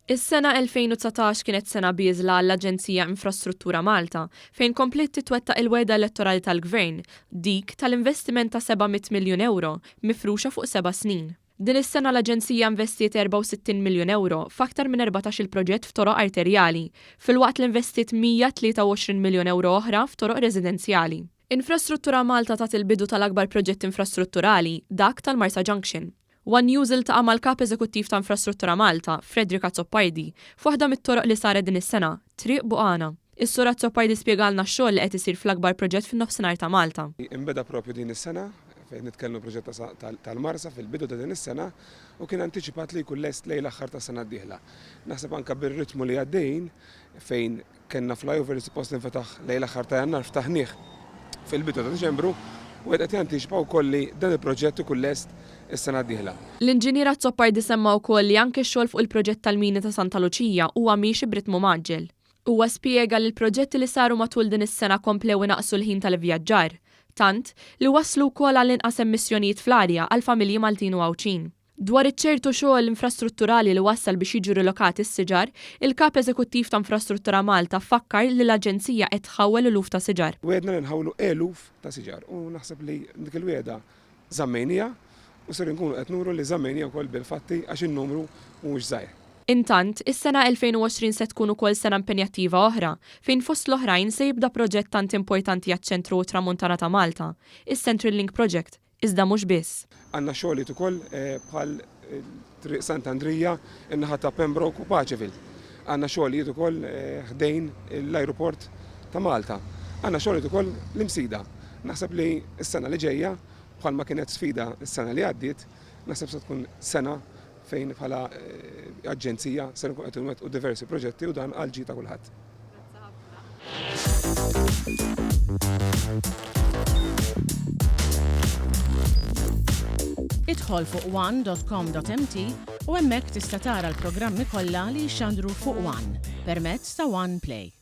Is-sena 2019 kienet sena bieżla għall-Aġenzija Infrastruttura Malta, fejn kompliet titwettaq il-wegħda elettorali tal-Gvern, dik tal-investiment ta' 700 miljun ewro mifruxa fuq seba' snin. Din is-sena l-Aġenzija investiet 64 miljun ewro f'aktar minn 14-il proġett f'toroq arterjali, filwaqt li investiet 123 miljun ewro oħra f'toroq residenzjali. Infrastruttura Malta tat il-bidu tal-akbar proġett infrastrutturali, dak tal-Marsa Junction. One News iltaqa' mal-Kap Eżekuttiv ta' Infrastruttura Malta, Frederick Azzopardi, f'waħda mit-toroq li saret din is-sena, Triq Buqana. Is-Sur Azzopardi spjegalna x-xogħol li qed isir fl-akbar proġett fin-Nofsinhar ta' Malta. Inbeda propju din is-sena, fejn nitkellmu proġett tal-Marsa fil-bidu ta' din is-sena u kien antiċipat li jkun lest lejn l-aħħar tas-sena d-dieħla. Naħseb anke bir-ritmu li għaddejjin fejn Kellna flyover li suppost infetaħ lejn l-aħħar ta' Jannar ftaħnieh fil-bidu ta' Diċembru u qed jantiċipa wkoll li dan il-proġett ikun lest is-sena d-dieħla. L-Inġinier Azzopardi semma wkoll li anke x-xogħol fuq il-proġett tal-mini ta' Santa Luċija huwa miexi b'ritmu mgħaġġel. Huwa spjega li l-proġetti li saru matul din is-sena komplew inaqqsu l-ħin tal-ivvjaġġar, tant, li wasslu wkoll għal inqas emissjonijiet fl-arja għall-familji Maltin u Għawdxin. Dwar iċ-ċertu xogħol infrastrutturali li wassal biex jiġu rilokati s-siġar, il-Kap Eżekuttiv ta' Infrastruttura Malta fakkar li l-aġenzija qed tħawwel eluf ta' siġar. Wegħdna li nħawlu eluf ta' siġar u naħseb li dik il-wiegħda żammejniha u ser inkunu qed nuru li żammejniha wkoll bil-fatti għax in-numru mhuwiex żgħir. Intant, is-sena 2020 se tkun ukoll sena impenjattiva oħra, fejn fost l-oħrajn se jibda proġett tant importanti għaċ-ċentru u t-Tramuntana ta' Malta, is-Central Link Project, Iżda mhux biss. Għandna xogħlijiet ukoll bħal Triq Sant'Andrija, in-naħa ta' Pembroke u Paceville. Għandna xogħlijiet ukoll ħdejn l-ajruport ta' Malta. Għandna xogħlijiet ukoll l-Imsida. Naħseb li s-sena li ġejja, bħalma kienet sfida s-sena li għaddiet, naħseb se tkun sena fejn bħala aġenzija se nkun qed inwettqu diversi proġetti u dan għall-ġid ta' kulħadd. Idħol fuq one.com.mt u hemmhekk tista' tara l-programmi kollha li jixxandru fuq One permezz ta' One Play.